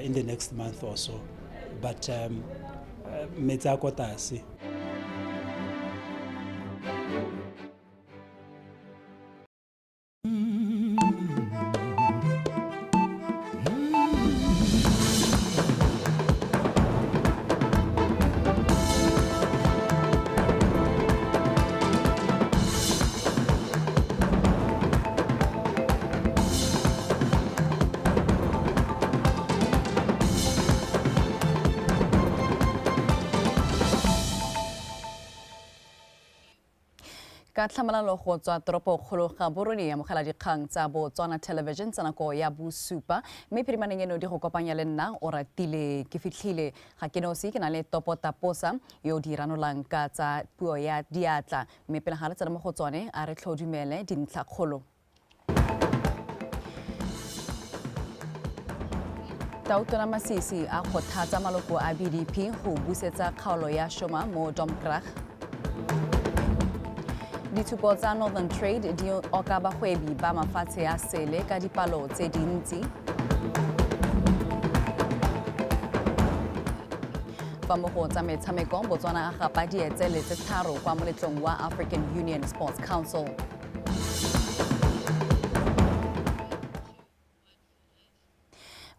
in the next month or so. But metsi a ko tlase. Ka tlhamalalo go tswa toropokgolo ga Borone, amogela dikgang tsa Botswana Television tsa nako ya bosupa, mme phirimaneng eno di go kopanya le nna o ratile ke fitlhile ga ke nosi, ke na le Topo Taposa yo o di ranolang ka tsa puo ya diatla. Mme pele ga re tsena mo go tsone, a re tlhodumele dintlhakgolo. Tautona Masisi a kgothatsa maloko a BDP go busetsa kgaolo ya Shoma mo Domkrag. Ditshupo tsa Northern Trade di oka bagwebi ba mafatshe a sele ka dipalo tse dintsi. Fa mo go tsa metshameko, Botswana a gapa dietsele tse 3 kwa moletlong wa African Union Sports Council.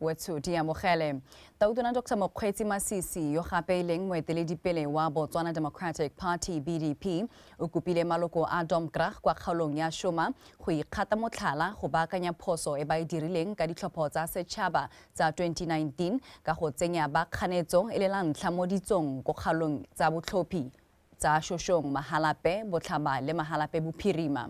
Wetso di amogele. Tautona Dr. Mokgweetsi Masisi, yo gape e leng moeteledipele wa Botswana Democratic Party BDP, o kopile maloko a Domkrag kwa kgaolong ya Shoma go ikgata motlhala go baakanya phoso e ba e dirileng ka ditlhopho tsa setšhaba tsa 2019 ka go tsenya ba kganetso e le la ntlha mo ditsong ko kgaolong tsa botlhophi tsa Shoshong, Mahalape, Botlhaba le Mahalape Bophirima.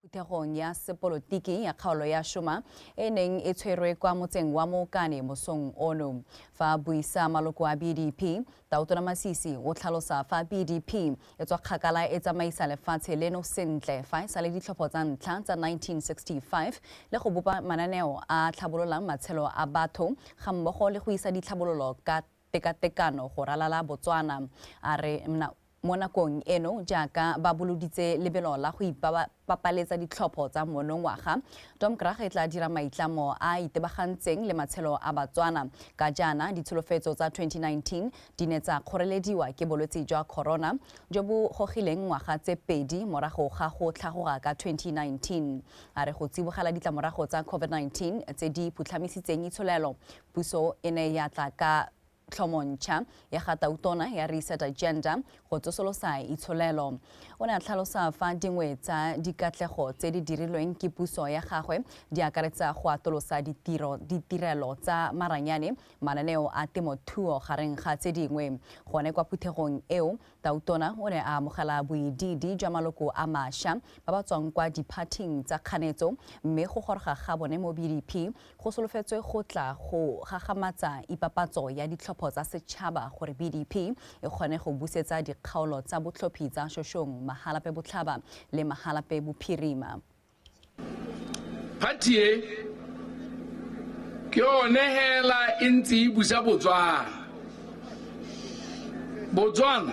Phuthegong ya sepolotiki ya kgaolo ya Shoma e neng e tshwerwe kwa motseng wa Mokane mosong ono. Fa buisa maloko a BDP, Tautona Masisi o tlhalosa fa BDP e tswa kgakala e tsamaisa lefatshe leno sentle fa e sale ditlhopho tsa ntlha tsa 1965 le go bopa mananeo a tlhabololang matshelo a batho ga mmogo le go isa ditlhabololo ka tekatekano go ralala Botswana. A re mo nakong eno jaaka ba boloditse lebelo la go ipapaletsa ditlhopho tsa monongwaga, Domkrag e tla dira maitlamo a itebagantseng le matshelo a Batswana. Ka jaana ditsholofetso tsa 2019 di ne tsa kgorelediwa ke bolwetse jwa corona jo bo gogileng ngwaga tse 2 morago ga go tlhagoga ka 2019. A re go tsibogela ditlamorago tsa COVID-19 tse di phutlhamisitseng itsholelo, puso e ne ya tla ka tlhomontšha ya ga Tautona ya Reset Agenda go tsosolosa itsholelo. O ne a tlhalosa fa dingwe tsa dikatlego tse di dirilweng ke puso ya gagwe di akaretsa go atolosa ditirelo tsa maranyane, mananeo a temothuo gareng ga tse dingwe. Gone kwa phuthegong eo, Tautona o ne a amogela boidiidi jwa maloko a mašwa ba ba tswang kwa diphathing tsa kganetso, mme go goroga ga bone mo BDP go solofetswe go tla go gagamatsa ipapatso ya ditlhopho tsa setšhaba gore BDP e kgone go busetsa dikgaolo tsa botlhophi tsa Shoshong, Mahalape Botlhaba le Mahalape Bophirima. Party e ke yone hela e ntse e busa Botswana. Botswana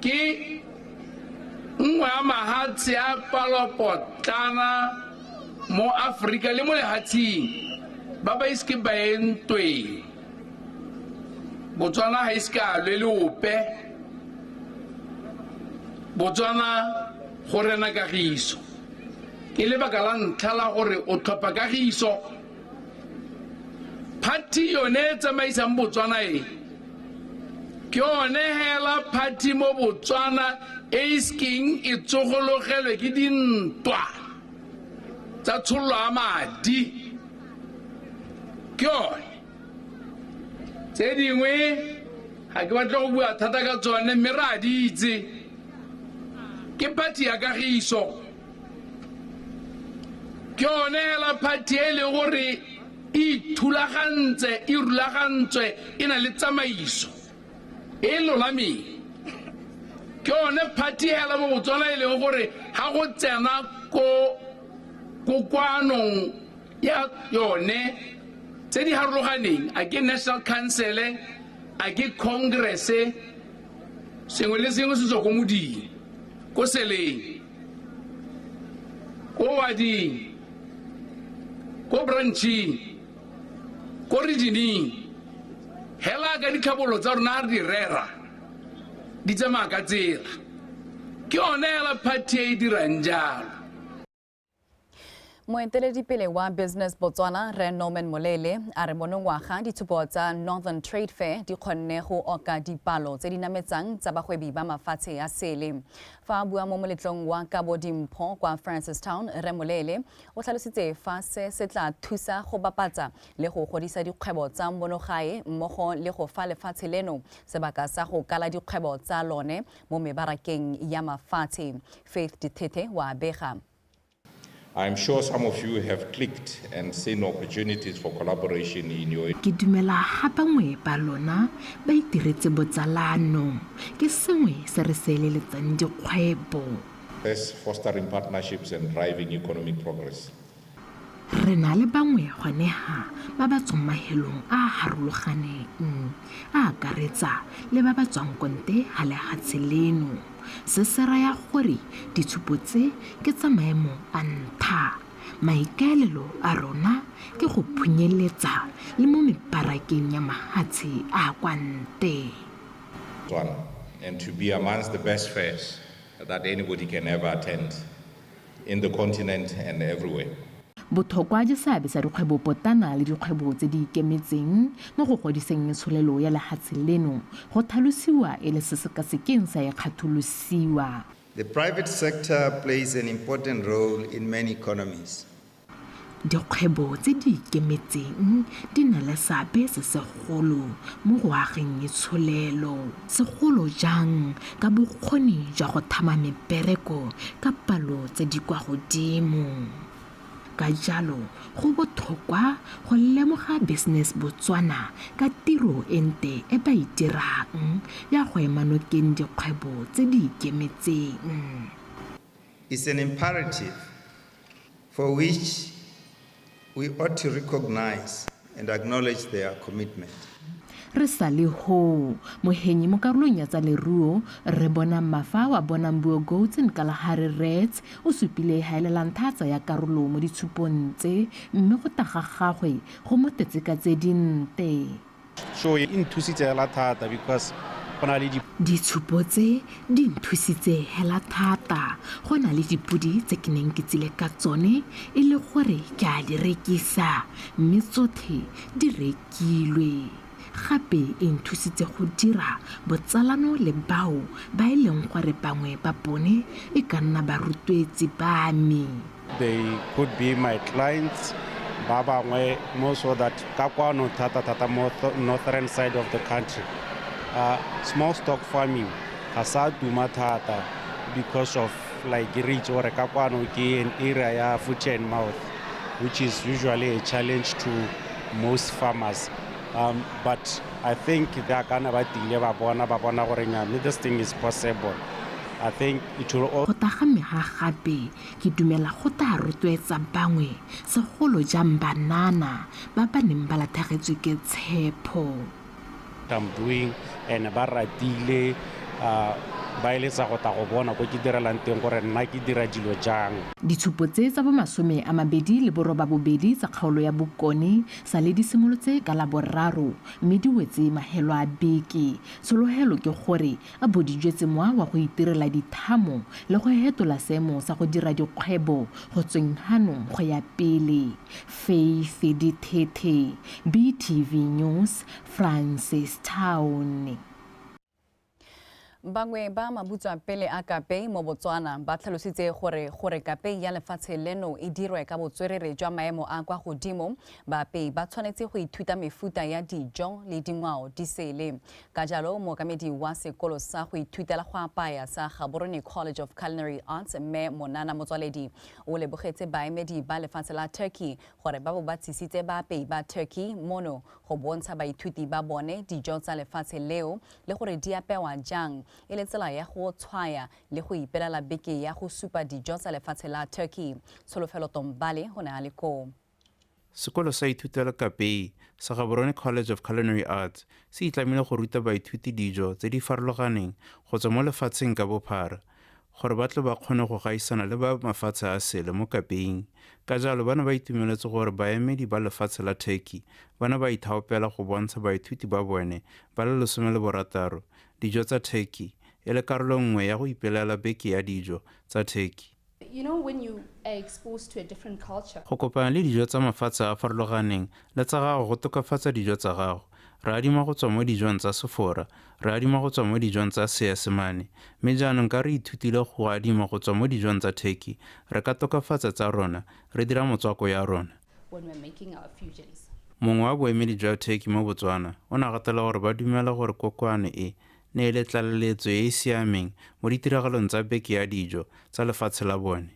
ke nngwe ya mahatshe a palopotlana mo Afrika le mo lehatsheng ba ba ise ba ye ntweng. Botswana ga ise ka lwe le ope. Botswana go rena kagiso. Ke lebaka la ntlha la gore o tlhopha kagiso. Party yone e tsamaisang Botswana e ke yone hela party mo Botswana e isekeng e tsogologelwe ke dintwa tsa tshololo ya madi. Ke yone. Tse dingwe ga ke batle go bua thata ka tsone, mme re a di itse. Ke party ya kagiso. Ke yone hela party e leng gore e ithulagantse, e rulagantswe, e na le tsamaiso e lolameng. Ke yone party hela mo Botswana e leng gore ga go tsena ko kokoanong ya yone tse di harologaneng, a ke National Council, a ke Congress, sengwe le sengwe se tswa ko moding, ko seleng, ko wading. Ko branching, ko regioneng, hela ka ditlhabololo tsa rona re di rera, di tsamaya ka tsela. Ke yone hela party e e dirang jalo. Moeteledipele wa Business Botswana Rre Norman Molele a re monongwaga ditshupo tsa Northern Trade Fair di kgonne go oka dipalo tse di nametsang tsa bagwebi ba mafatshe a sele. Fa a bua mo moletlong wa kabo dimpho kwa Francistown, Rre Molele o tlhalositse fa se se tla thusa go bapatsa le go godisa dikgwebo tsa monogae mmogo le go fa lefatshe leno sebaka sa go kala dikgwebo tsa lone mo mebarakeng ya mafatshe. Faith Dithethe wa bega. I'm sure some of you have clicked and seen opportunities for collaboration in your Ke dumela ga bangwe ba lona ba itiretse botsalano. Ke sengwe se re se eleletsang dikgwebo. First, fostering partnerships and driving economic progress. Re na le bangwe gone ha ba ba tswang mahelong a a harologaneng, a akaretsa le ba ba tswang konte ga lehatshe leno. Se se raya gore ditshupo tse ke tsa maemo a ntlha. Maikaelelo a rona ke go phunyeletsa le mo mebarakeng ya mahatshe a kwa ntle. Botswana, and to be amongst the best fairs that anybody can ever attend in the continent and everywhere. Botlhokwa jwa seabe sa dikgwebopotana le dikgwebo tse di ikemetseng mo go godiseng itsholelo ya lehatshe leno go tlhalosiwa e le se se ka sekeng sa ikgatholosiwa. The private sector plays an important role in many economies. Dikgwebo tse di ikemetseng di na le seabe se segolo mo go ageng itsholelo, segolo jang ka bokgoni jwa go thama mebereko ka palo tse di kwa godimo. Ka jalo, go botlhokwa go lemoga Business Botswana ka tiro e nte e ba e dirang ya go ema nokeng dikgwebo tse di ikemetseng. It's an imperative for which we ought to recognize and acknowledge their commitment. Re sa le ho mohenyi mo karolong ya tsa leruo re bona Mafa wa bonang Buo Goats and Kalahari Reds o supile haelelang thatsa ya karolo mo ditshupong tse mme go taga gagwe go mo tetse ka tse dinte. So e nthusitse hela thata because go na le Ditshupo tse di nthusitse hela thata. Go na le dipodi tse ke neng ke tsile ka tsone e le gore ke a di rekisa mme tsotlhe di rekilwe. Gape e nthusitse go dira botsalano le bao ba e leng gore bangwe ba bone e ka nna barutwetsi ba me. They could be my clients, ba bangwe more so that ka kwano thata thata mo northern side of the country. Small stock farming ga sa tuma thata because of like re itse gore ka kwano ke an area ya foot and mouth, which is usually a challenge to most farmers. But I think they are kana ba tile ba bona gore nya this thing is possible. I think it will all Go taga mega gape ke dumela go tla rotloetsa bangwe segolo jang banana ba ba neng ba latlhegetswe ke tshepo. I'm doing and ba ratile ba eletsa go tla go bona ko ke direlang teng gore nna ke dira dilo jang. Ditshupo tse tsa bo 28 tsa kgaolo ya Bokone sa le di simolotse ka la boraro mme di wetse mahelo a beke. Tshologelo ke gore a bo di jetse mowa wa go itirela dithamo le go hetola seemo sa go dira dikgwebo go tsweng hanong go ya pele. Faith Dithethe, BTV News, Francistown. Bangwe ba mabutswa pele a kapei mo Botswana ba tlhalositse gore kapei ya lefatshe leno e dirwe ka botswerere jwa maemo a kwa godimo. Baapei ba tshwanetse go ithuta mefuta ya dijo le dingwao di sele. Ka jalo mookamedi wa sekolo sa go ithutela go apaya sa Gaborone College of Culinary Arts mme Monana Motswaledi o lebogetse baemedi ba lefatshe la Turkey gore ba bo ba tsisitse baapei ba Turkey mono go bontsha baithuti ba bone dijo tsa lefatshe leo le gore di apewa jang e le tsela ya go tshwaya le go ipelela beke ya go supa dijo tsa lefatshe la Turkey. Tsholofelo Tombale go ne a le koo. Sekolo sa ithutelo kapei sa Gaborone College of Culinary Arts se itlamile go ruta baithuti dijo tse di farologaneng go tswa mo lefatsheng ka bophara gore ba tle ba kgone go gaisana le ba mafatshe a sele mo kapeing. Ka jalo ba ne ba itumeletse gore baemedi ba lefatshe la Turkey ba ne ba ithaopela go bontsha baithuti ba bone ba le 16 dijo tsa Turkey e le karolo nngwe ya go ipelela beke ya dijo tsa Turkey. You know, when you are exposed to a different culture. Go kopana le dijo tsa mafatshe a farologaneng le tsa gago go tokafatsa dijo tsa gago. Re adima go tswa mo dijong tsa Sefora, re adima go tswa mo dijong tsa Seesemane, mme jaanong ka re ithutile go adima go tswa mo dijong tsa Turkey, re ka tokafatsa tsa rona, re dira motswako ya rona. When we're making our fusions. Mongwe wa boemedi jwa Turkey mo Botswana o ne a gatela gore ba dumela gore kokoano e ne e le tlaleletso e e siameng mo ditiragalong tsa beke ya dijo tsa lefatshe la bone.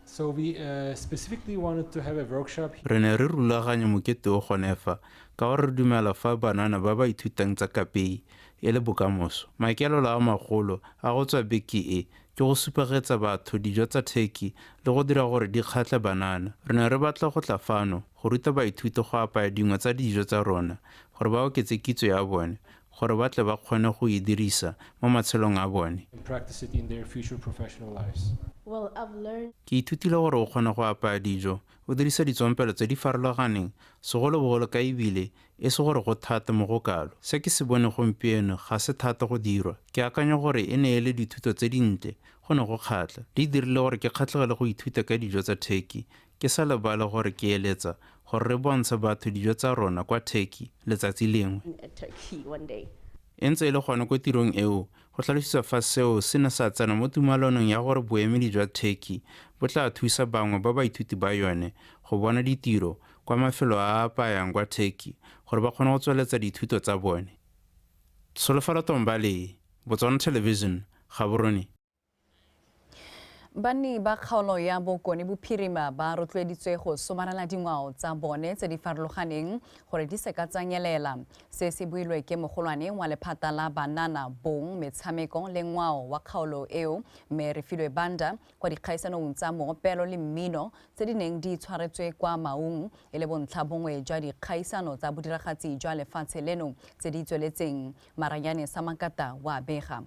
So we specifically wanted to have a workshop. Re ne re rulaganya mokete o gone fa ka gore re dumela fa banana ba ba ithutang tsa kapei e le bokamoso. Maikaelelo a magolo a go tswa beke e ke go supegetsa batho dijo tsa Turkey le go dira gore di kgatlhe banana. Re ne re batla go tla fano go ruta baithuti go apaya dingwe tsa dijo tsa rona gore ba oketse kitso ya bone, gore ba tle ba kgone go e dirisa mo matshelong a bone. And practice it in their future professional lives. Well, I've learned. Ke ithutile gore o kgona go apaya dijo o dirisa ditsompelo tse di farologaneng, segolobogolo ka ebile e se gore go thata mo go kalo. Se ke se bone gompieno ga se thata go dirwa. Ke akanya gore e ne e le dithuto tse dintle, go ne go kgatlha. Di dirile gore ke kgatlhegele go ithuta ka dijo tsa Turkey, ke sa lebale gore ke eletsa gore re bontshe batho dijo tsa rona kwa Turkey letsatsi lengwe. Turkey one day. E ntse e le gone ko tirong eo, go tlhalositswe fa seo se ne sa tsena mo tumalanong ya gore boemedi jwa Turkey bo tla thusa bangwe ba baithuti ba yone go bona ditiro kwa mafelo a a apayang kwa Turkey gore ba kgone go tsweletsa dithuto tsa bone. Tsholofelo Tombale, Botswana Television, Gaborone. Banni ba kgaolo ya Bokone Bophirima ba rotloeditswe go somarela dingwao tsa bone tse di farologaneng gore di se ka tsa nyelela. Se se builwe ke mogolwane wa lephata la banana bong metshameko le ngwao wa kgaolo eo, mme Refilwe Banda, kwa dikgaisanong tsa moopelo le mmino tse di neng di tshwaretswe kwa Maung e le bontlha bongwe jwa dikgaisano tsa bodiragatsi jwa lefatshe leno tse di tsweletseng. Maranyane Samakata wa bega.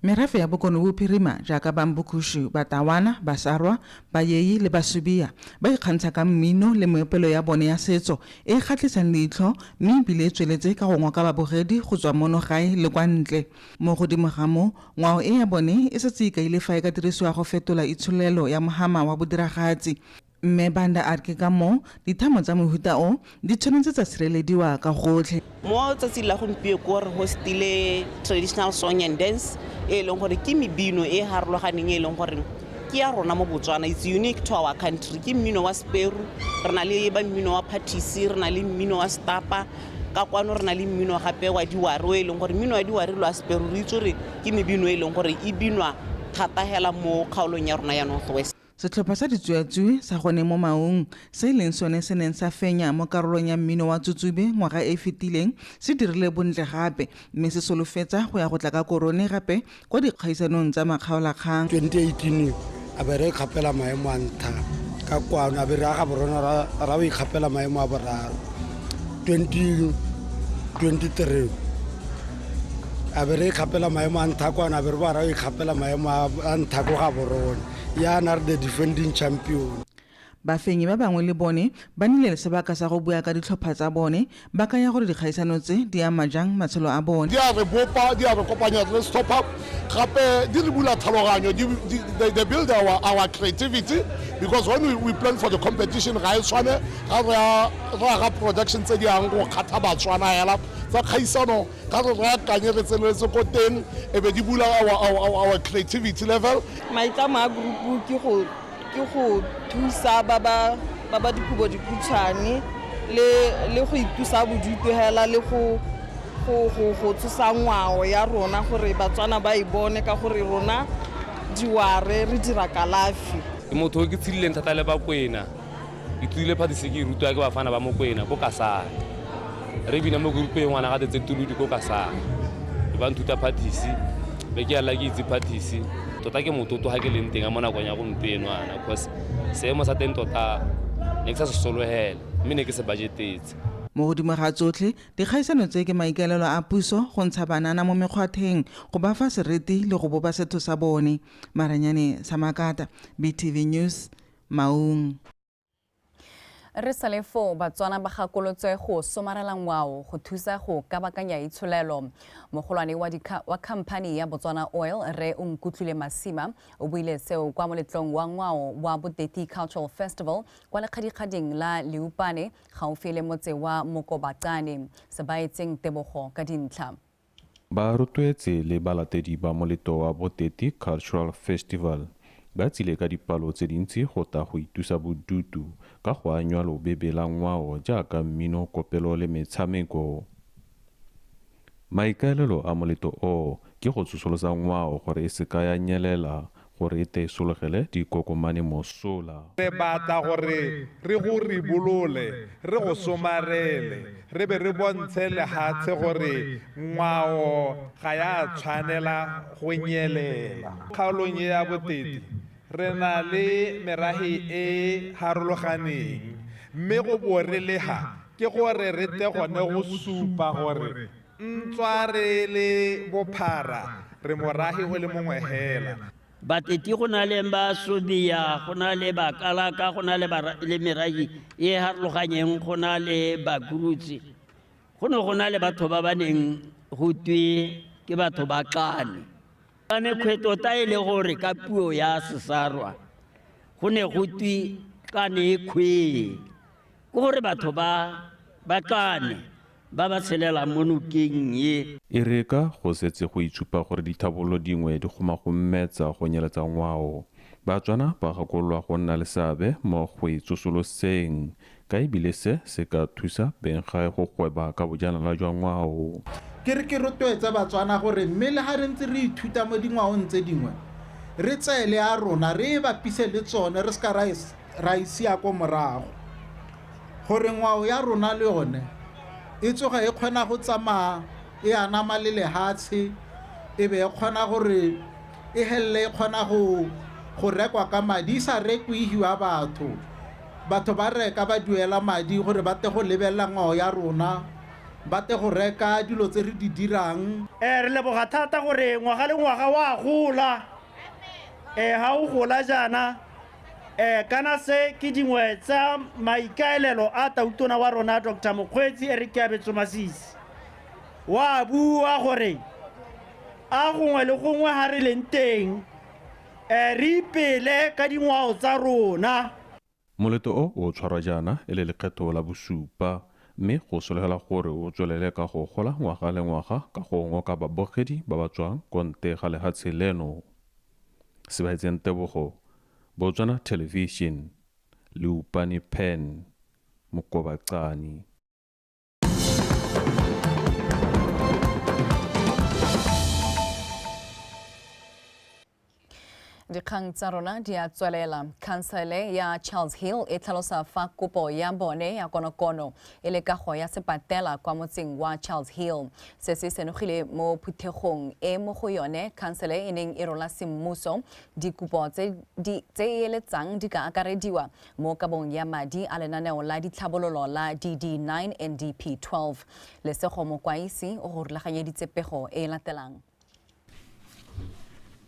Merafe ya Bokone Bophirima jaaka Bambukushu, Batawana, Basarwa, Bayei le Basubia ba ikgantsha ka mmino le moepelo ya bone ya setso e e kgatlhisang leitlho, mme ebile e tsweletse ka go ngoka babogedi go tswa mono gae le kwa ntle. Mo godimo ga moo, ngwao e ya bone e setse e ikaile fa e ka dirisiwa go fetola itsholelo ya mohama wa bodiragatsi. Mme Banda a re ke ka moo dithamo tsa mohuta o di tshwanetse tsa sirelediwa ka gotlhe. Mo tsatsing la gompieno re hostile traditional song and dance e leng gore ke mebino e harologaneng e leng gore ke ya rona mo Botswana, it's unique to our country. Ke mmino wa Seperu, re na le ba mmino wa Phathisi, re na le mmino wa Stapa, ka kwano re na le mmino gape wa Diware o e leng gore mmino wa Diware le wa Seperu re itse gore ke mebino e leng gore e binwa thata hela mo kgaolong ya rona ya North West. Setlhopha sa Ditsuatsue sa gone mo Maung se e leng sone se neng sa fenya mo karolong ya mmino wa Tsutsube ngwaga e e fetileng se dirile bontle gape, mme se solofetsa go ya go tla ka korone gape kwa dikgaisanong tsa makgaolakgang. 2018 a be re ikgapela maemo a ntlha ka kwano, a be re aga borona ra ikgapela maemo a boraro. 2023 a be re ikgapela maemo a ntlha kwano, a be re ba ra ikgapela maemo a ntlha ko Gaborone. Yana re the defending champion. Bafenyi ba bangwe le bone ba nnile le sebaka sa go bua ka ditlhopha tsa bone, ba kaya gore dikgaisano tse di ama jang matshelo a bone. Di a re bopa, di a re kopanya le setlhopha, gape di re bula tlhaloganyo, they build our creativity, because when we plan for the competition ga e tshwane ga re aga production tse di yang go kgatha Batswana hela tsa kgaisano, ga re re akanye re tseneletse ko teng e be di bula our creativity level. Maitlamo a group ke go thusa ba ba dikobo dikhutshwane le go itusa bodutu hela le go tsosa ngwao ya rona gore Batswana ba e bone ka gore rona diware re dira kalafi. Ke motho o ke tshilileng thata le Bakwena, ke tlile Phathisi ke rutwa ke bafana ba Mokwena ko Kasane. Re bina mo group e ngwana ga tetse Tuludi ko Kasane. Ba nthuta Phathisi, be ke ala ke itse Phathisi. Tota ke mototo ga ke leng teng mo nakong ya gompieno ana, cause seemo sa teng tota ne ke sa se sologela mme ne ke se budgetetse. Mo godimo ga tsotlhe, dikgaisano tse ke maikaelelo a puso go ntsha banana mo mekgwatheng, go ba fa seriti le go bopa setho sa bone. Maranyane Samakata, BTV News, Maung. Re sale foo, Batswana ba gakolotswe go somarela ngwao go thusa go kabakanya itsholelo. Mogolwane wa khamphani ya Botswana Oil, Rre Onkutlwile Masima, o buile seo kwa moletlong wa ngwao wa Boteti Cultural Festival kwa lekgadikgading la Leupane gaufi le motse wa Mokobacane. Sebaetseng Tebogo ka dintlha. Ba rotloetse le balatedi ba moletlo wa Boteti Cultural Festival ba tsile ka dipalo tse dintsi go tla go itusa bodutu ka go anywa lobebe la ngwao jaaka mmino, kopelo le metshameko. Maikaelelo a moletlo o ke go tsosolosa ngwao gore e seka ya nyelela, gore e tle e sologele dikokomane mosola. Re batla gore re go ribolole, re go somarele, re be re bontshe lehatshe gore ngwao ga ya tshwanela go nyelela. Kgaolong e ya Boteti re na le merahe e harologaneng, mme go bo re leha ke gore re tle gone go supa gore ntswa re le bophara re morahe o le mongwe hela. Bateti go na le ba Sobia, go na le ba Kalaka, go na le le merahi e harologanyeng, go na le ba Kurutsi. Go ne go na le batho ba ba neng go twe ke batho ba Kane. Kane kgweto ta e le gore ka puo ya Sesarwa go ne go twe Kane kgwe. Ke gore batho ba Kane ba ba tshelelang mo nokeng e. E re ka go setse go itshupa gore dithabololo dingwe di goma go mmetsa go nyeletsa ngwao, Batswana ba gakololwa go nna le seabe mo go e tsosoloseng, ka ebile se se ka thusa benggae go gweba ka bojanala jwa ngwao. Ke re ke rotloetsa Batswana gore mme le ga re ntse re ithuta mo dingwaong tse dingwe, re tseye le ya rona re e bapise le tsone, re seka ra isia ko morago, gore ngwao ya rona le yone e tsoga e kgona go tsamaya e anama le lehatshe, e be e kgona gore e helle e kgona go rekwa ka madi, e sa rekwe e hiwa batho. Batho ba reka ba duela madi gore ba tle go lebelela ngwao ya rona, ba tle go reka dilo tse re di dirang. Re leboga thata gore ngwaga le ngwaga wa gola. Ha o gola jaana, kana se ke dingwe tsa maikaelelo a tautona wa rona Dr. Mokgweetsi Eric Keabetswe Masisi. Wa bua gore a gongwe le gongwe ha re leng teng, re ipele ka dingwao tsa rona. Moletlo o o tshwarwa jaana e le lekgetho la bosupa, mme go sologela gore o tswelele ka go gola ngwaga le ngwaga ka go ngoka babogedi ba ba tswang ko ntle ga lehatshe leno. Sebaetseng Tebogo, Botswana Television, Leupane Pen, Mokobacane. Dikgang tsa rona di a tswelela. Khansele ya Charles Hill e tlhalosa fa kopo ya bone ya konokono e le kago ya sepatela kwa motseng wa Charles Hill. Se se senogile mo phuthegong e mo go yone khansele e neng e rola semmuso dikopo tse e eletsang di ka akarediwa mo kabong ya madi a lenaneo la ditlhabololo la DD9 NDP 12. Lesego Mokwaisi o go rulaganyeditse pego e e latelang.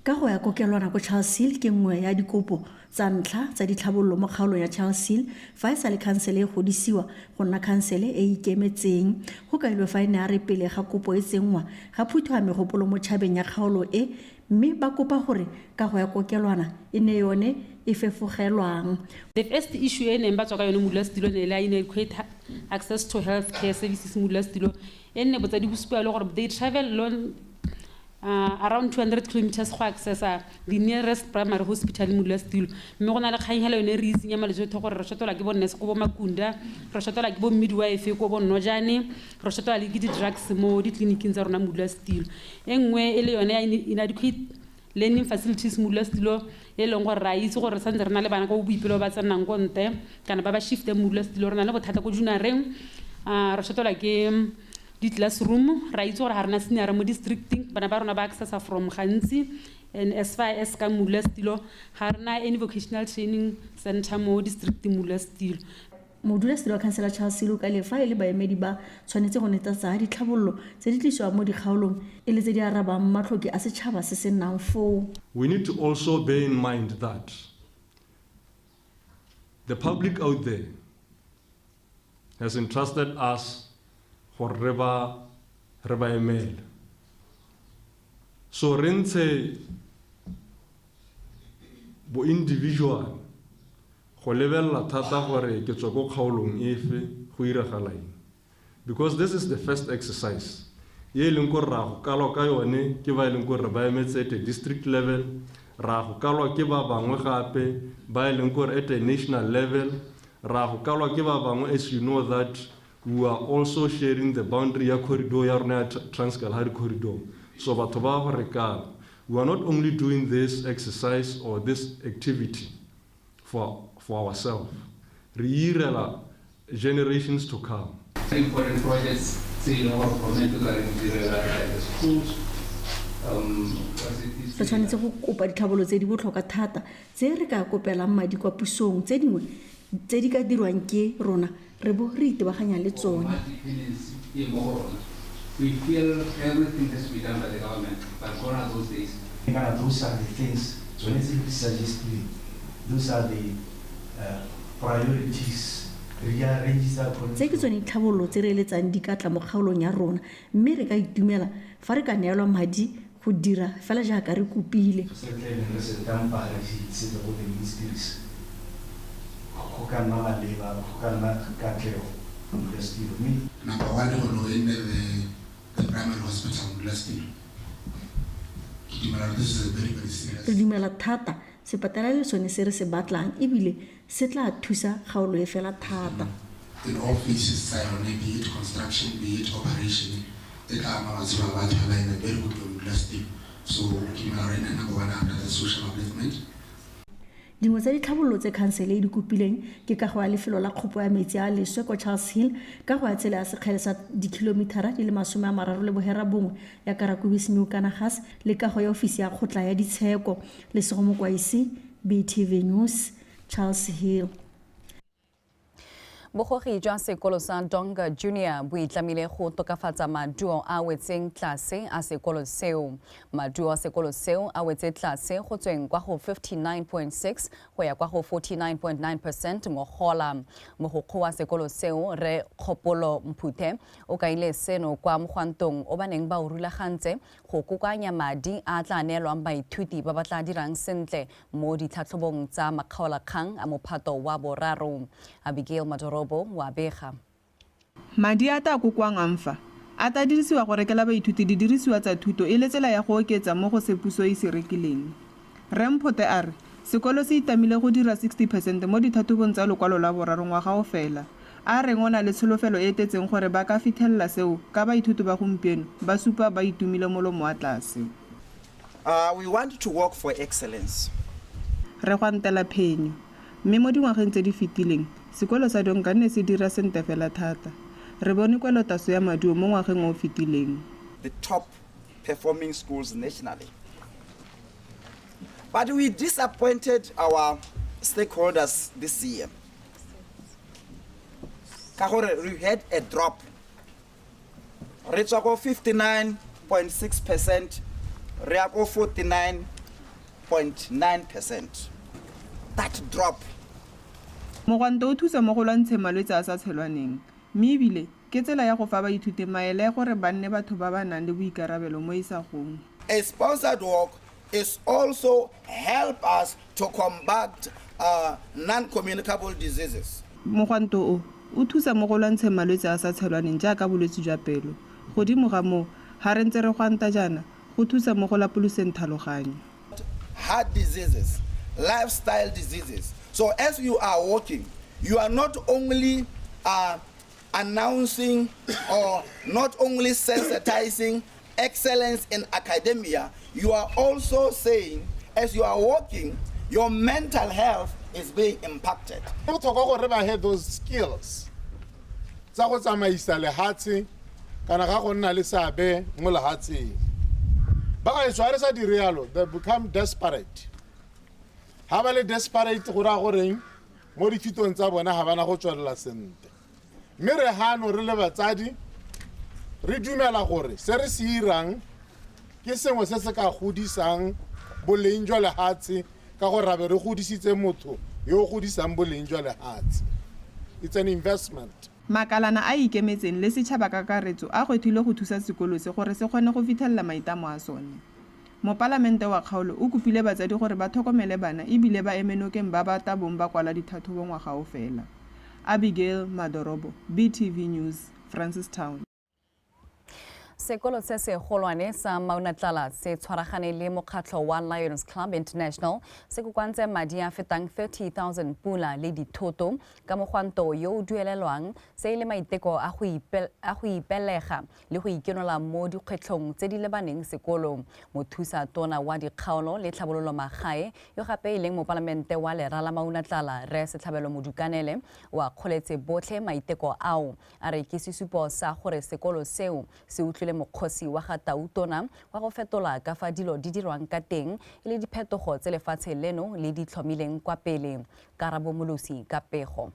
Ka go ya kokelwana ko Charles Hill ke nngwe ya dikopo tsa ntlha tsa ditlhabololo mo kgaolong ya Charles Hill fa e sa le khansele e godisiwa go nna khansele e ikemetseng. Go kailwe fa e ne a re pele ga kopo e tsenngwa ga phuthiwa megopolo mo tšhabeng ya kgaolo e, mme ba kopa gore ka go ya kokelwana e ne yone e fefogelwang. The first issue e neng ba tswa ka yone modulasetilo ne le inadequate access to health care services modulasetilo e nne botsadi bo supa le gore they travel long around 200 kilometers go accessa the nearest primary hospital modulasetilo, mme go na le kgang hela yone re itseng ya malwetse otlhe gore re shotolwa ke bo nurse ko bo Makunda, re shotolwa ke bo midwife ko bo Nnojane, re shotolwa le ke di-drugs mo ditleliniking tsa rona modulasetilo. E nngwe e le yone ya inadequate learning facilities modulasetilo e leng gore re a itse gore re santse re na le bana ko boipelo ba tsenang ko ntle kana ba ba shifteng modulasetilo, re na le bothata ko junareng, re shotolwa ke di-classroom, ra itse gore ga rena senior mo districting, bana ba rona ba accessa from gantsi, and as far as ka modulasetilo ga rena any vocational training center mo districting modulasetilo. Modulasetilo wa khansele Charles Hill o kaile fa e le baemedi ba tshwanetse go netefatsa ditlhabololo tse di tlisiwang mo dikgaolong e le tse di arabang matlhoki a setšhaba se se nnang foo. We need to also bear in mind that the public out there has entrusted us gore re ba re ba emele. So re ntshe bo individual go lebelela thata gore ke tswa ko kgaolong efe go iragala eng, because this is the first exercise ye e leng gore ra go kalwa ka yone ke ba e leng gore ba emetse at a district level, ra go kalwa ke ba bangwe gape ba e leng gore at a national level, ra go kalwa ke ba bangwe. As you know that we are also sharing the boundary ya corridor ya rona ya Trans-Kalahari corridor, so batho ba go re kala. We are not only doing this exercise or this activity for ourselves, re irela generations to come. Important projects tse e leng gore government o tla re di direla, like the schools. Re tshwanetse go kopa ditlhabololo tse di botlhokwa thata tse re ka kopelang madi kwa pusong, tse dingwe tse di ka dirwang ke rona re bo re itebaganya le tsone. E mo go rona. We feel everything has to be done by the government, but gone are those days. Kana those are the things, tsone tse di suggestileng, those are the priorities. Re a register. Tse ke tsone ditlhabololo tse re eletsang di ka tla mo kgaolong ya rona, mme re ka itumela fa re ka neelwa madi go dira fela jaaka re kopile. Se re tlabeng re se tampa re se isetse go the ministries, go ka nna maleba, go ka nna katlego modulasetilo mme Number one, gore o nne the primary hospital, modulasetilo. Ke dumela gore this is a very, very serious Re dumela thata sepatela le sone se re se batlang, ebile se tla thusa kgaolo e fela thata. In all phases tsa yone, be it construction, be it operation, e tla ama matshelo a batho fela in a very good way, modulasetilo. So ke dumela gore e nne number one under the social upliftment. Dingwe tsa ditlhabololo tse khansele e di kopileng ke kago ya lefelo la kgopo ya metsi a leswe kwa Charles Hill, kago ya tsela ya sekgele sa dikilomitara di le 39 ya Karakubis New Kanagas le kago ya ofisi ya kgotla ya ditsheko. Lesego Mokwaisi, BTV News, Charles Hill. Bogogi jwa sekolo sa Donga Junior bo itlamile go tokafatsa maduo a wetseng tlase a sekolo seo. Maduo a sekolo seo a wetse tlase go tsweng kwa go 59.6 go ya kwa go 49.9% ngogola. Mogokgo wa sekolo seo, Re Kgopolo Mphuthe, o kaile seno kwa mogwantong o ba neng ba o rulagantse go kokoanya madi a tla neelwang baithuti ba ba tla dirang sentle mo ditlhatlhobong tsa makgaolakgang a mophato wa boraro. Abigail Madorobo wa bega. Madi a tla kokoanngwang fa a tla dirisiwa go rekela baithuti didirisiwa tsa thuto e le tsela ya go oketsa mo go se puso e se rekileng. Rre Mphote a re sekolo se itamile go dira 60% mo dithathobong tsa lokwalo lwa boraro ngwaga o fela. A reng o na le tsholofelo e e tletseng gore ba ka fitlhelela seo ka baithuti ba gompieno ba supa ba itumile molomo wa tlase. We want to work for excellence. Re gwantela phenyo, mme mo dingwageng tse di fetileng sekolo sa Donga ne se dira sentle fela thata. Re bone kwelotlase ya maduo mo ngwageng o o fetileng. The top performing schools nationally. But we disappointed our stakeholders this year. Ka gore we had a drop. Re tswa ko 59.6% re ya ko 49.9%. That drop. Mogwanto o thusa mo go lwantsheng malwetse a sa tshelwaneng, mme ebile ke tsela ya go fa baithuti maele gore ba nne batho ba ba nang le boikarabelo mo isagong. A sponsored walk is also help us to combat non-communicable diseases. Mogwanto o o thusa mo go lwantsheng malwetse a sa tshelwaneng jaaka bolwetse jwa pelo. Godimo ga moo, ga re ntse re gwanta jaana, go thusa mo go lapoloseng tlhaloganyo. Heart diseases, lifestyle diseases. So as you are walking, you are not only announcing or not only sensitizing excellence in academia, you are also saying, as you are walking, your mental health is being impacted. Go botlhokwa gore ba have those skills tsa go tsamaisa lehatshe kana ga go nna le seabe mo lehatsheng. Ba gaetsho, ha re sa dire yalo, they become desperate. Ha ba le desperate, go raya goreng? Mo dithutong tsa bona ga bana go tswelela sentle. Mme re hano re le batsadi re dumela gore se re se irang ke sengwe se se ka godisang boleng jwa lehatshe ka gore ra be re godisitse motho yo o godisang boleng jwa lehatshe. It's an investment. Makalana a ikemetseng le setšhaba ka kakaretso a gwetlhilwe go thusa sekolo se gore se kgone go fitlhelela maitlamo a sone. Mopalamente wa kgaolo o kopile batsadi gore ba tlhokomele bana e bile ba eme nokeng ba ba tla bong ba kwala ditlhatlhobo ngwaga o fela. Abigail Madorobo, BTV News, Francistown. Sekolo se segolwane sa Maunatlala se tshwaragane le mokgatlho wa Lions Club International se kokoantse madi a fetang 30,000 pula le dithoto ka mogwanto yo o duelelwang se e le maiteko a go ipelega le go ikenola mo dikgwetlhong tse di lebaneng sekolo. Mothusa tona wa dikgaolo le tlhabololo magae yo gape e leng mopalamente wa Lerala Maunatlala Rre Setlhabelo Modukanele o akgoletse botlhe maiteko ao a re ke sesupo sa gore sekolo seo se utlwile mokgosi wa ga Tautona wa go fetola ka fa dilo di dirwang ka teng e le diphetogo tse lefatshe leno le di tlhomileng kwa pele. Karabo Molosi ka pego.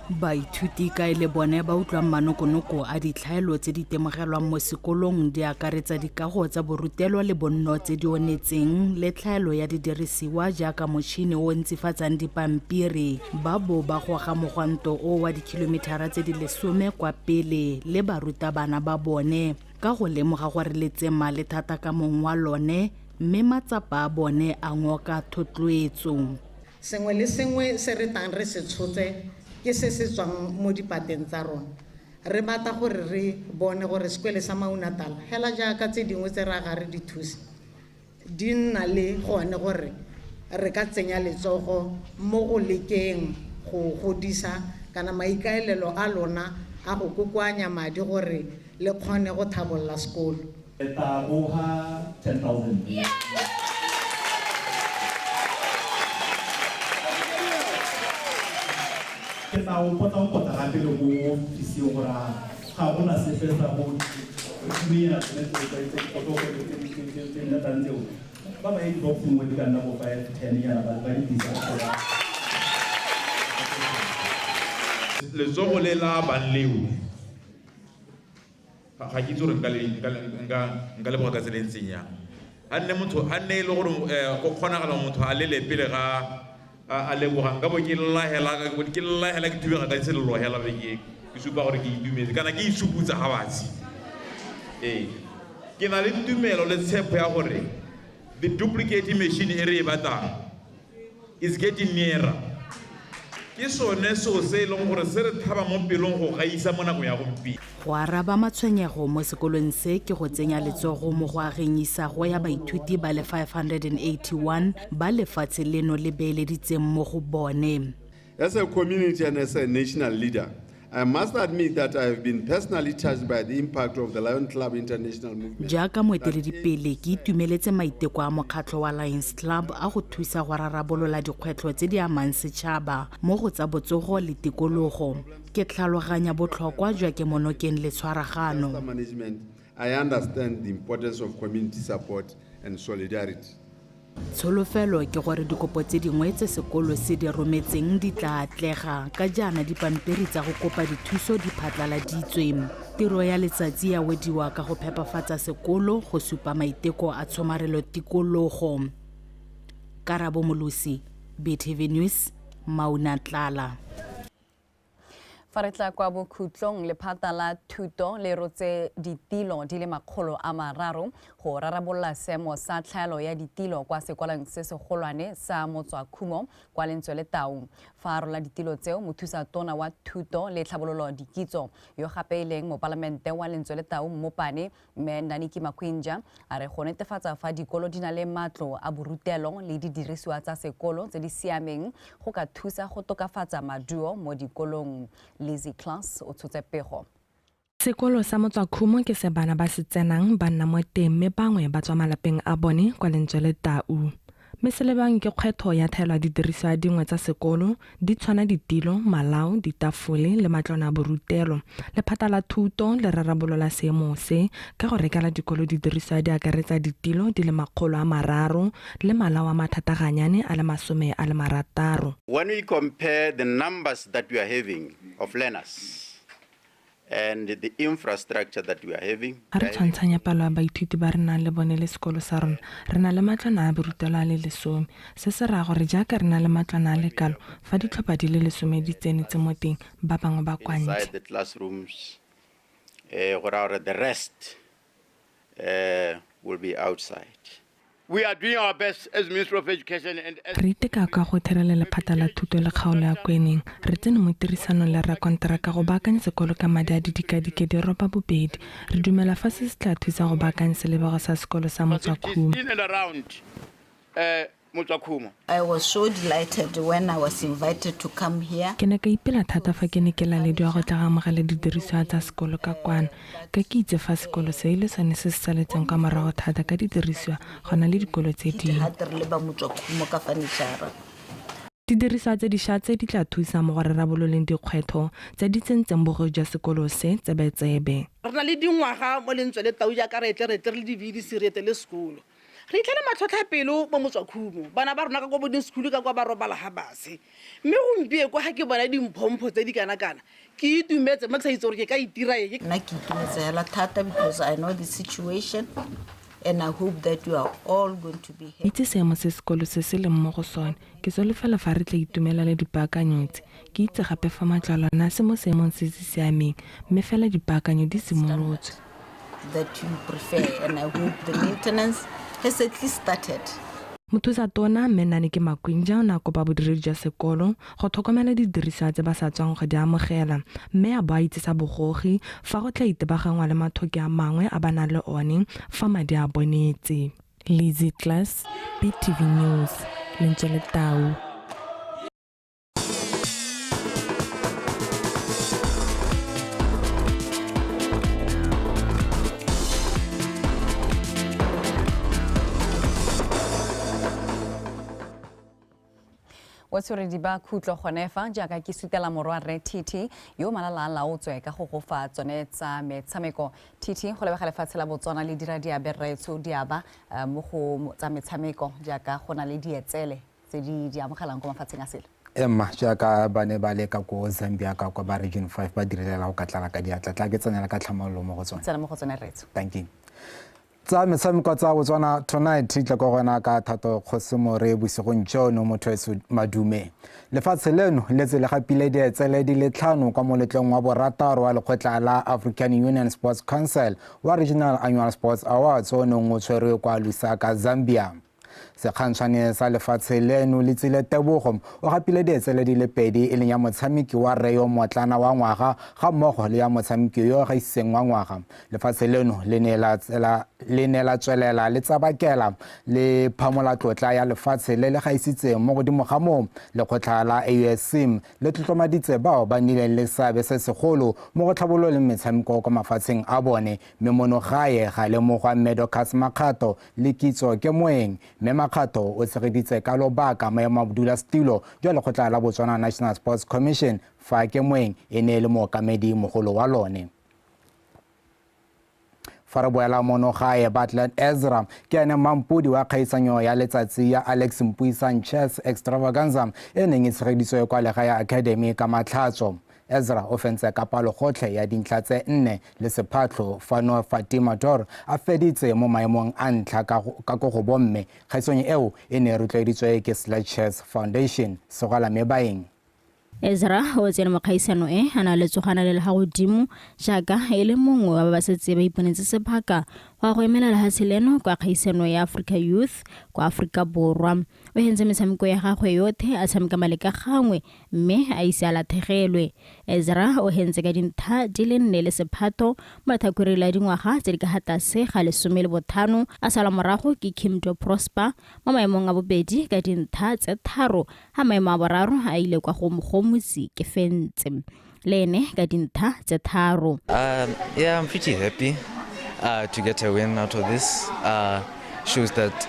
Baithuti ka e le bone ba utlwang manokonoko a ditlhaelo tse di temogelwang mo sekolong di akaretsa dikago tsa borutelo le bonno tse di onetseng le tlhaelo ya didirisiwa jaaka motšhini o ntsifatsang dipampiri ba bo ba goga mogwanto o wa dikilomitara tse di 10 kwa pele le barutabana ba bone ka go lemoga gore letsema le thata ka mong wa lone mme matsapa a bone a ngoka thotloetso. Sengwe le sengwe se re tang re se tshotse ke se se tswang mo dipateng tsa rona. Re batla gore re bone gore sekolo sa Maunatlala hela jaaka tse dingwe tse ra ga re di thuse di nna le gone gore re ka tsenya letsogo mo go lekeng go godisa kana maikaelelo a lona a go kokoanya madi gore le kgone go thabolla sekolo. Taboga 10,000. Ke tla o pota gape le mo ofising gore ga gona sepe sa go tsenya tse tseo ba ba e box nngwe di ka nna bo 5 10 yana ba di disa. Letsogo le la bang leo ga ke itse gore nka leboga ka tsela e ntseng yang. A nne motho a nne e le gore go kgonagala motho a lele pele ga a leboga nka bo ke llahela ke thubega ka selelo hela be ke supa gore ke itumetse kana ke isuputsa ga batsi. Ee, ke na le tumelo le tshepo ya gore the duplicate machine e re e batlang is getting nearer. Ke sone seo se e leng gore se re thaba mo pelong go gaisa mo nakong ya gompieno. Go araba matshwenyego mo sekolong se ke go tsenya letsogo mo go ageng isago ya baithuti ba le 581 ba lefatshe leno le beeleditseng mo go bone. As a community and as a national leader, I must admit that I have been personally touched by the impact of the Lion Club International movement. Jaaka moeteledipele ke itumeletse maiteko a mokgatlho wa Lions Club a go thusa go rarabolola dikgwetlho tse di amang setšhaba mo go tsa botsogo le tikologo. Ke tlhaloganya botlhokwa jwa kemonokeng le tshwaragano. I understand the importance of community support and solidarity. Tsholofelo ke gore dikopo tse dingwe tse sekolo se di rometseng di tla atlega ka jaana dipampiri tsa go kopa dithuso di phatlaladitswe. Tiro ya letsatsi ya wediwa ka go phepafatsa sekolo go supa maiteko a tshomarelo tikologo. Karabo Molosi, BTV News, Maunatlala. Fa re tla kwa bokhutlong, lephata la thuto le rotse ditilo di le 300 go rarabolola seemo sa tlhaelo ya ditilo kwa sekolong se segolwane sa Motswakhumo kwa Lentsweletau. Fa a rola ditilo tseo, mothusa tona wa thuto le tlhabololo dikitso yo gape e leng mopalamente wa Lentsweletau Mmopane mme Naniki Makwinja a re go netefatsa fa dikolo di na le matlo a borutelo le didirisiwa tsa sekolo tse di siameng go ka thusa go tokafatsa maduo mo dikolong. Lizzie Klaas o tshotse pego. Sekolo sa Motswakhumo ke se bana ba se tsenang ba nna mo teng mme bangwe ba tswa malapeng a bone kwa Lentsweletau. Mme se lebang ke kgwetho ya thaelo ya didiriswa dingwe tsa sekolo di tshwana ditilo, malao, ditafole le matlwana a borutelo. Lephata la thuto le rarabolola seemo se ka go rekela dikolo didiriswa di akaretsa ditilo di le 300 le malao a mathataganyane a le 60. When we compare the numbers that we are having of learners and the infrastructure that we are having, A re tshwantshanya palo ya baithuti ba re nang le bone le sekolo sa rona, re na le matlwana a borutelo a le 10. Se se raya gore jaaka re na le matlwana a le kalo, fa ditlhopha di le 10 di tsenetse mo teng, ba bangwe ba kwa ntle. Inside the classrooms, go raya gore the rest will be outside. We are doing our best as Ministry of Education and as Re iteka ka go therela lephata la thuto le kgaolo ya Kweneng. Re tsene mo tirisanong le rakonteraka go baakanya sekolo ka madi a didikadike di 2. Re dumela fa se se tla thusa go baakanya selebego sa sekolo sa Motswakhumo. In and around Motswakhumo. I was so delighted when I was invited to come here. Ke ne ka ipela thata fa ke ne ke lalediwa go tla go amogela didiriswa tsa sekolo ka kwano, ka ke itse fa sekolo se e le sone se se saletseng kwa morago thata ka didiriswa go na le dikolo tse dingwe. Thata re le ba Motswakhumo ka furniture. Didiriswa tse dišwa tse di tla thusa mo go rarabololeng dikgwetlho tse di tsentseng bogodu jwa sekolo se tsebetsebe. Re na le dingwaga mo lentswe le tau jaaka re tle re tle re le di-V D C re ete le sekolo. Re itlhele matlhotlhapelo mo Motswakhumo, bana ba rona ka kwa boarding school ka kwa ba robala ga base. Mme gompieno ga ke bona dimphompho tse di kana-kana, ke itumetse mo ke sa itse gore ke ka itira eng. Nna ke itumetse hela thata because I know the situation and I hope that you are all going to be happy. Itse seemo se sekolo se se leng mo go sone, ke solofela fa re tla itumela le dipaakanyo tse. Ke itse gape fa matlwana a se mo seemong se se siameng, mme fela dipaakanyo di simolotswe. That you prefer, and I hope the maintenance has at least started. Mothusa tona Mme Nnaniki Makwinja o ne a kopa bodiredi jwa sekolo go tlhokomela didiriswa tse ba sa tswang go di amogela, mme a bo a itsesa bogogi fa go tla itebagangwa le mathoki a mangwe a ba nang le one fa madi a bonetse. Lizzy Klass, BTV News, Lentsweletau. Botsweredi ba khutlo gone fa jaaka ke sutela morwa rre TT yo malala a laotswe ka go gofa tsone tsa metshameko. TT go lebega lefatshe la Botswana le dira diabe rraetsho diaba mo go tsa metshameko jaaka go na le dietsele tse di amogelang ko mafatsheng a sele. Emma jaaka ba ne ba leka ko Zambia ka kwa ba Region 5 ba direlela go ka tlala ka diatla, tla ke tsenela ka tlhamallo mo go tsone. Tsena mo go tsone rraetsho. Thank you. Tsa metshameko tsa Botswana tonight tla go gona ka Thato Kgosimore bosigong jono motho etso madume. Lefatshe leno le tsele gapile dietsele di le 5 kwa moletlong wa borataro wa lekgotla la African Union Sports Council wa Regional Annual Sports Awards o neng o tshwerwe kwa Lusaka, Zambia. Sekgantshwane sa lefatshe leno le tsile Tebogo o gapile dietsele di le 2 e leng ya motshameki wa rre yo motlana wa ngwaga ga mmogo le ya motshameki yo gaisitseng wa ngwaga. Lefatshe leno le ne la tswelela le tsabakela le phamola tlotla ya lefatshe le le gaisitseng. Mo godimo ga moo, lekgotla la AUSM le tlotlomaditse bao ba nnileng le seabe se segolo mo go tlhabololeng metshameko kwa mafatsheng a bone, mme mono gae ga lemogwa mme Dorcas Makgato le Kitso Kemoeng. Mme Makgato o tshegeditse ka lobaka maemo a bodulasetilo jwa lekgotla la Botswana National Sports Commission fa Kemoeng e ne e le mookamedi mogolo wa lone. Fa re boela mono gae, Bartlett Ezra ke ene mampodi wa kgaisanyo ya letsatsi ya Alex Mpuisang Chess Extravaganza e neng e tshegeditswe kwa Legae Academy ka Matlhatso. Ezra o fentse ka palo gotlhe ya dintlha tse 4 le sephatlho fa Noor Fatima Dor a feditse mo maemong a ntlha ka ko go bomme. Kgaisanyo eo e ne e rotloeditswe ke Sledge Chess Foundation. Segala Mebaeng. Ezra o tsene mo kgaisano e a na le tsogana le ga godimo jaaka e le mongwe wa ba ba setse ba iponetse sebaka go go emela lehatshe leno kwa kgaisano ya Africa Youth kwa Afrika Borwa. O hentse metshameko ya gagwe yothe a tshameka maleka gangwe mme a ise a latlhegelwe. Ezra o hentse ka dintlha di le 4 le sephato mo letlhakoreng la dingwaga tse di ka ga tlase ga 15, a sala morago ke Kimdo Prosper mo maemong a bobedi ka dintlha tse 3, ha maemo a boraro a ile kwa go Mogomotsi ke fentse le ene ka dintlha tse 3. Yeah, I'm pretty happy to get a win out of this. Shows that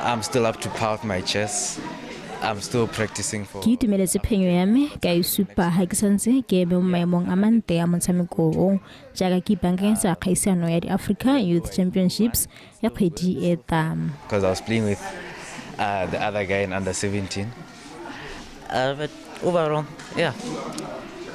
I'm still up to par with my chess. I'm still practicing for Ke itumeletse phenyo ya me ka e supa ga ke santse ke eme mo maemong a mantle a motshameko o jaaka ke ipaakanyetsa kgaisano ya di-Africa Youth Championships ya kgwedi e tlang. Because I was playing with the other guy in under 17. But overall, yeah,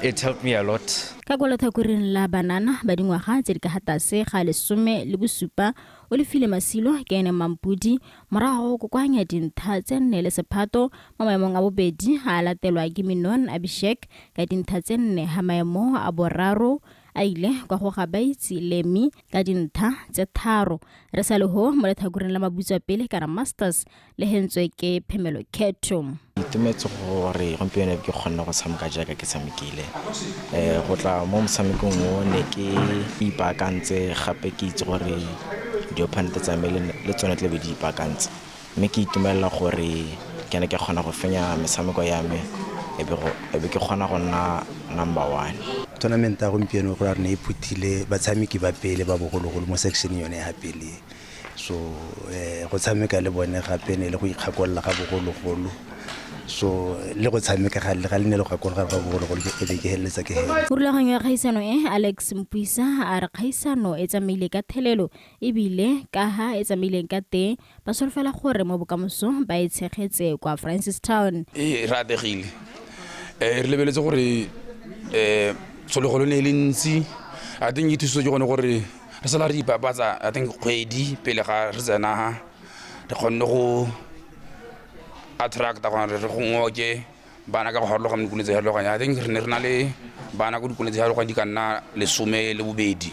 it helped me a lot. Ka kwa letlhakoreng la banana ba dingwaga tse di ka ga tlase ga 17, o lefile Masilo ke ene Mampudi morago go kokoanya dintlha tse 4 le sephato mo maemong a bobedi, a latelwa ke Minon Abhishek ka dintlha tse 4, ha maemo a boraro a ile kwa go Gabaitse Lemi ka dintlha tse 3. Re sa le ho mo letlhakoreng la mabutswa pele kana Masters le hentswe ke Phemelo Khetho. Itumetse gore gompieno ke kgonne go tshameka jaaka ke tshamekile. Go tla mo motshamekong o ne ke ipaakantse, gape ke itse gore di-opponent tsa me le tsone tle be di ipaakantse. Mme ke itumelela gore ke ne ke kgona go fenya metshameko ya me, e be ke kgona go nna number 1. Tournament ya gompieno go ra re ne e phuthile batshameki ba pele ba bogologolo mo section yone ya pele. So go tshameka le bone gape ne le go ikgakolola ga bogologolo. So le go tshameka ga le ne le go gakologa ga bogologolo e be ke heleletsa ke hela. Morulaganyo ya kgaisano e Alex Mpuisa a re kgaisano e tsamaile ka thelelo ebile ka ha e tsamaileng ka teng ba solofela gore mo bokamosong ba e tshegetse kwa Francistown. E re ategile. Re lebeletse gore tshologolo ne e le ntsi. I think e thusitse ke gone gore re sala re ipapatsa, I think kgwedi pele ga re tsena ha re kgonne go attracta gore re go ngoke bana ka go harologana dikolong tse harologanyeng. I think re ne re na le bana ko dikolong tse harologanyeng di ka nna 12,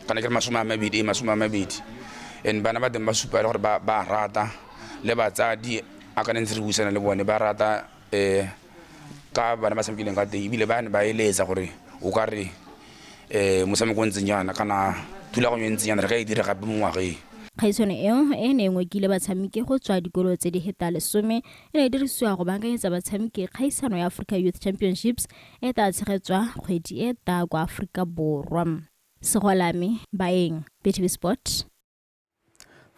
kana ke re 20, and bana ba teng ba supa gore ba rata le batsadi a ka ntse re buisana le bone ba rata ka bana ba tshamekileng ka teng, ebile ba ne ba eletsa gore o ka re motshameko o ntseng jaana kana thulaganyo e ntseng jaana re ka e dira gape mo ngwageng. Kgaisano eo e ne e ngokile batshameki go tswa dikolo tse di heta 10, e ne e dirisiwa go baakanyetsa batshameki kgaisano ya Africa Youth Championships e tla tshegetswa kgwedi e tla kwa Aforika Borwa. Segolame Baeng, BTV Sport.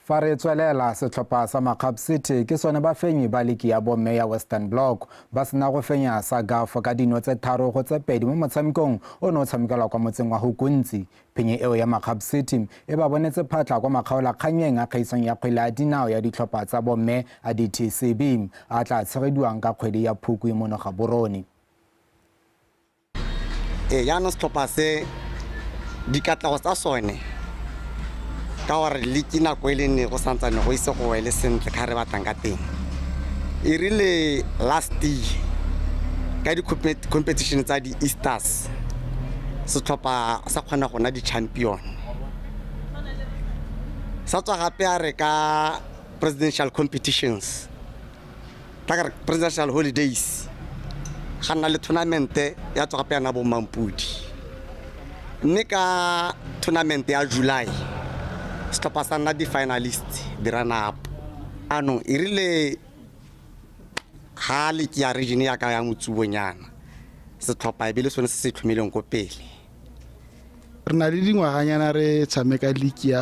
Fa re tswelela, setlhopha sa Magap City ke sone bafenyi ba liki ya bomme ya Western Block ba sena go fenya sa Gafo ka dino tse 3-2 mo motshamekong o ne o tshamekelwa kwa motseng wa Hukuntsi. Phenyo eo ya Magap City e ba bonetse phatla kwa makgaolakganyeng a kgaisano ya kgwele ya dinao ya ditlhopha tsa bomme a DTCB a tla tshegediwang ka kgwedi ya Phukwi mono Gaborone. Jaanong setlhopha se dikatlego tsa sone ka gore league nako e le ne go santsane go ise go wele sentle ka re batlang ka teng. E rile last year ka di-competition tsa di-Easters setlhopha sa kgona go nna di-champion. Sa tswa gape a re ka presidential competitions, tla ka re presidential holidays, ga nna le tournament ya tswa gape ya nna bo Mampudi. Mme ka tournament ya July setlhopha sa nna di-finalist di run up. Anong e rile ga league ya region ya ka ya Motsubonyana setlhopha e be le sone se se tlhomileng ko pele. Re na le dingwaganyana re tshameka league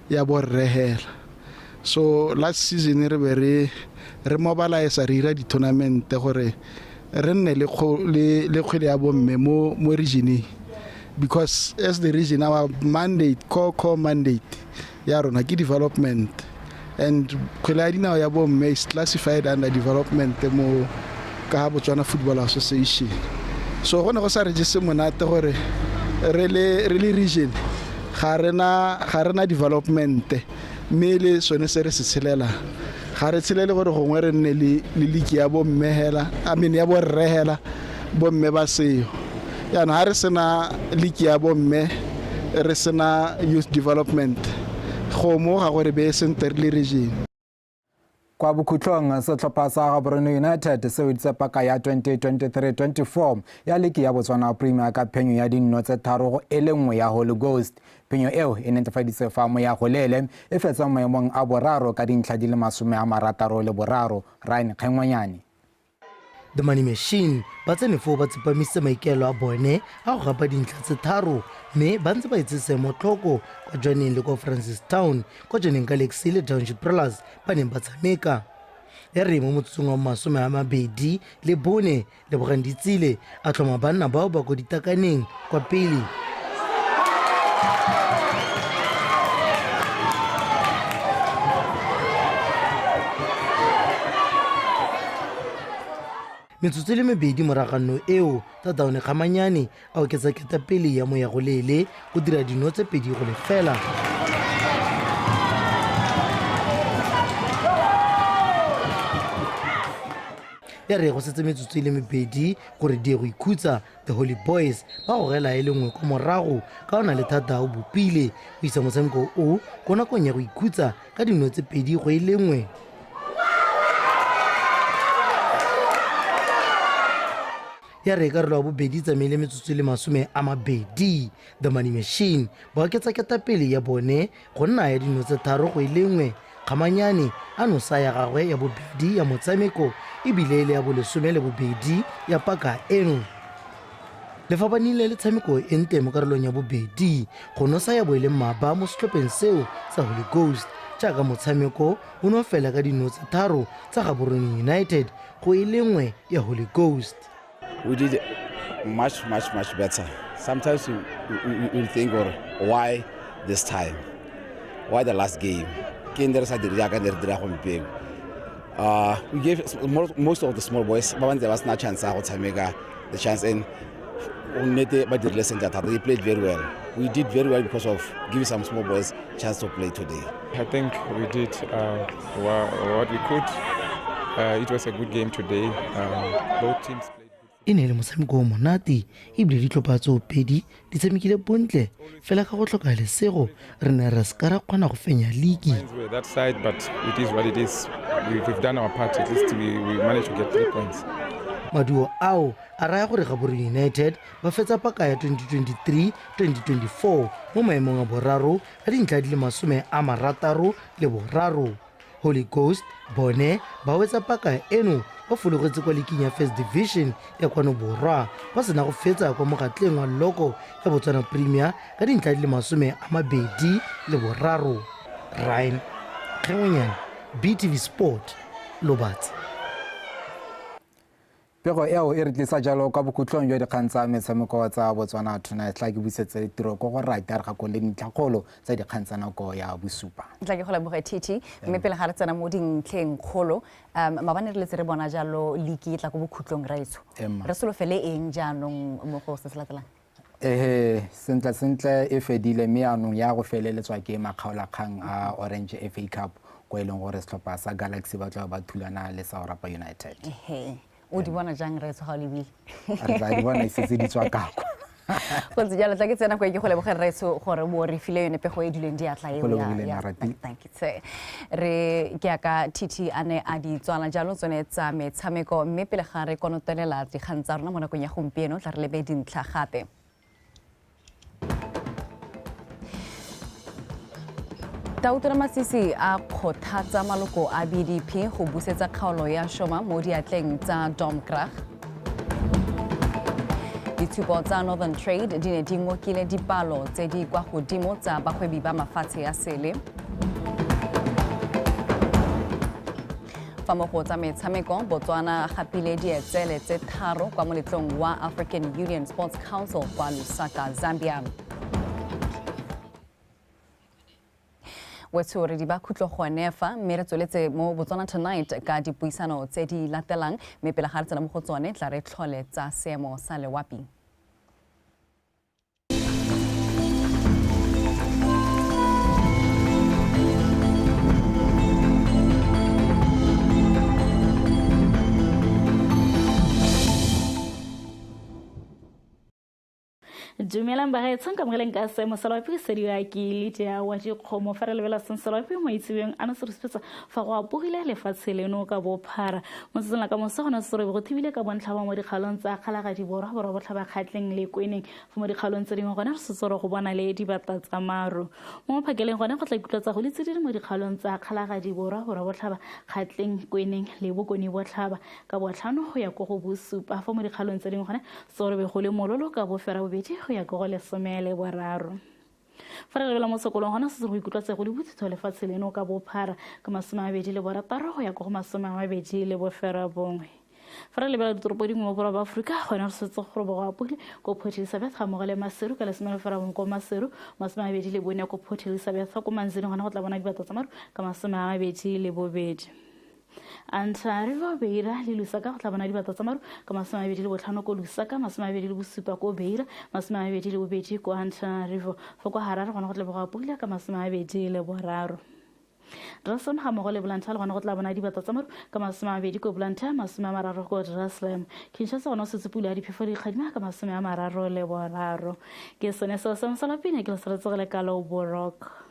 ya borre hela. So last season re be re mobilize re ira di-tournament gore re nne le kgwele ya bomme mo regioneng. Because as the region, our mandate, core mandate ya rona ke development, and kgwele ya dinao ya bomme is classified under development mo ka Botswana Football Association. So go ne go sa re jese monate gore re le region ga rena development, mme le sone se re se tshelela ga re tshelele gore gongwe re nne le league ya bomme hela, I mean ya borre hela, bomme ba seo. Jaanong ga re sena league ya bomme, re sena youth development, go mo ga gore be sentle re le region. Kwa bokhutlong, setlhopha sa Gaborone United se weditse paka ya 2023-24 ya liki ya Botswana Premier ka phenyo ya dinno tse 3-1 ya Holy Ghost. Phenyo eo e netefaditse fa Moyagolele e fetsa maemong a boraro ka dintlha di le 63. Ryan Kgengwanyane. The Money Machine ba tsene foo ba tsepamisitse maikaelo a bone a go gapa dintlha tse tharo, mme ba ntse ba etse seemo tlhoko kwa Jwaneng le kwa Francistown, kwa Jwaneng Galaxy le Township Rollers ba neng ba tshameka. Ya re mo motsotsong wa 24, Lebogang Ditsile a tlhoma banna bao ba ko ditakaneng kwa pele. Metsotso e le mebedi moraganno eo, Tataone Kgamanyane a oketsa ketapele ya moya go leele go dira dino tse 2-0. Ya re go setse metsotso e le mebedi gore di ye go ikhutsa, The Holy Boys ba gogela e le nngwe kwa morago ka ona le thata o bopile go isa motshameko o ko nakong ya go ikhutsa ka dino tse 2-1. Ya re karolo ya bobedi tsamaile metsotso e le 20, The Money Machine ba oketsa ketapele ya bone go nna ya dino tse 3-1. Kgamanyane a nosa ya gagwe ya bobedi ya motshameko ebile e le ya bo 12 ya paka eno. Le fa ba nnile le tshameko e ntle mo karolong ya bobedi, go nosa ya bo e le mmaba mo setlhopheng seo sa Holy Ghost, jaaka motshameko o ne o fela ka dino tse 3 tsa Gaborone United go e le 1 ya Holy Ghost. We did much, much, much better. Sometimes you think, or why this time? Why the last game? We gave most of the small boys, but there was no chance to make the chance, and they played very well. We did very well because of giving some small boys chance to play today. I think we did what we could. It was a good game today. Both teams played. E ne le motshameko o monate ebile ditlhopha tseo pedi di tshamekile bontle, fela ka go tlhoka lesego re ne ra se ka ra kgona go fenya liki. Maduo ao a raya gore Gaborone United ba fetsa paka ya 2023-2024 mo maemong a boraro ka dintlha di le 63. Holy Ghost bone ba wetsa paka eno ba fologetse kwa liking ya First Division ya kwano borwa ba sena go fetsa kwa mogatleng wa loko ya Botswana Premier ka dintlha di le 23. Ryan Kgengwenyane, BTV Sport, Lobatse. Pego eo e re tlisa jalo kwa bokhutlong jwa dikgang tsa metshameko tsa Botswana Tonight. Tla ke busetse tiro ko go rata re ga kole dintlhakgolo tsa dikgang tsa nako ya bosupa. Tla ke go leboge TT, mme pele ga re tsena mo dintlheng kgolo, mabane re letse re bona jalo liki e tla ko bokhutlong raetsho. Re solofele eng jaanong mo go se se latelang? Sentle sentle e fedile mme anong ya go feleletswa ke makgaolakgang a Orange FA Cup ko e leng gore setlhopha sa Galaxy ba tla ba thulana le Saorapa United. O di bona jang re tshoga lebile? Re tla di bona e setse di tswa ka kwa. Go ntse jalo, tla ke tsena go ke go leboge rraetsho gore bo re file yone pego e duleng diatla eo ya. Thank you. Re ke aka TT a ne a di tswala jalo tsone tsa metshameko, mme pele ga re konotelela dikgang tsa rona mo nakong ya gompieno tla re lebe dintlha gape. Tautona Masisi a kgothatsa maloko a BDP go busetsa kgaolo ya Shoma mo diatleng tsa Domkrag. Ditshupo tsa Northern Trade di ne di ngokile dipalo tse di kwa godimo tsa bagwebi ba mafatshe a sele. Fa mo go tsa metshameko, Botswana gapile dietsele tse 3 kwa moletlong wa African Union Sports Council kwa Lusaka, Zambia. Wetso re di ba khutlo gone fa mme re tsweletse mo Botswana Tonight ka dipuisano tse di latelang, mme pele ga re tsena mo go tsone tla re tlhole tsa seemo sa lewapi. Dumelang bagaetsho, nkamogeleng ka seemo sa loapi sediwa ke Lydia wa dikgomo. Fa re lebela seng sa loapi mo itsebeng a no se re sepetsa fa go apogile lefatshe leno ka bophara. Mo tsatsing la ka moso gona se go thibile ka bontlha mo dikgaolong tsa Kgalagadi Borwa, Borwa Botlhaba, Kgatleng le Kweneng. Fa mo dikgaolong tse dingwe gona re setsoro go bona le dibata tsa maru. Mo maphakeleng gona go tla ikutlwa tsa go le tsididi mo dikgaolong tsa Kgalagadi Borwa, Borwa Botlhaba, Kgatleng, Kweneng le Bokone Botlhaba ka botlhano go ya ko go bosupa. Fa mo dikgaolong tse dingwe gona se go le mololo ka boferabobedi go ya ko go 13. Fa re lebela mo sekolong gona se se go ikutlwa tse go le bothitho lefatshe leno ka bophara ka 26 go ya ko go 29. Fa re lebela ditoropo dingwe mo borwa ba Aforika gona re setse gore bo go apogile ko Port Elizabeth ga mmogo le Maseru ka 11 ko Maseru, 24 ko Port Elizabeth. Fa ko Manzini gona go tla bona dibata tsa maru ka 22. Antananarivo, Beira le Lusaka go tla bona dibata tsa maru ka 25 ko Lusaka, 27 ko Beira, 22 ko Antananarivo. Fa kwa Harare gona go tla bo go apogile ka 23. Draslem ga mmogo le Blantyre le gona go tla bona dibata tsa maru ka 20 ko Blantyre, 30 ko Draslem. Kinshasa gona o setse pula ya diphefo di kgadima ka 33. Ke sone seo se mosalapine ke le seretsegele ka Loborok.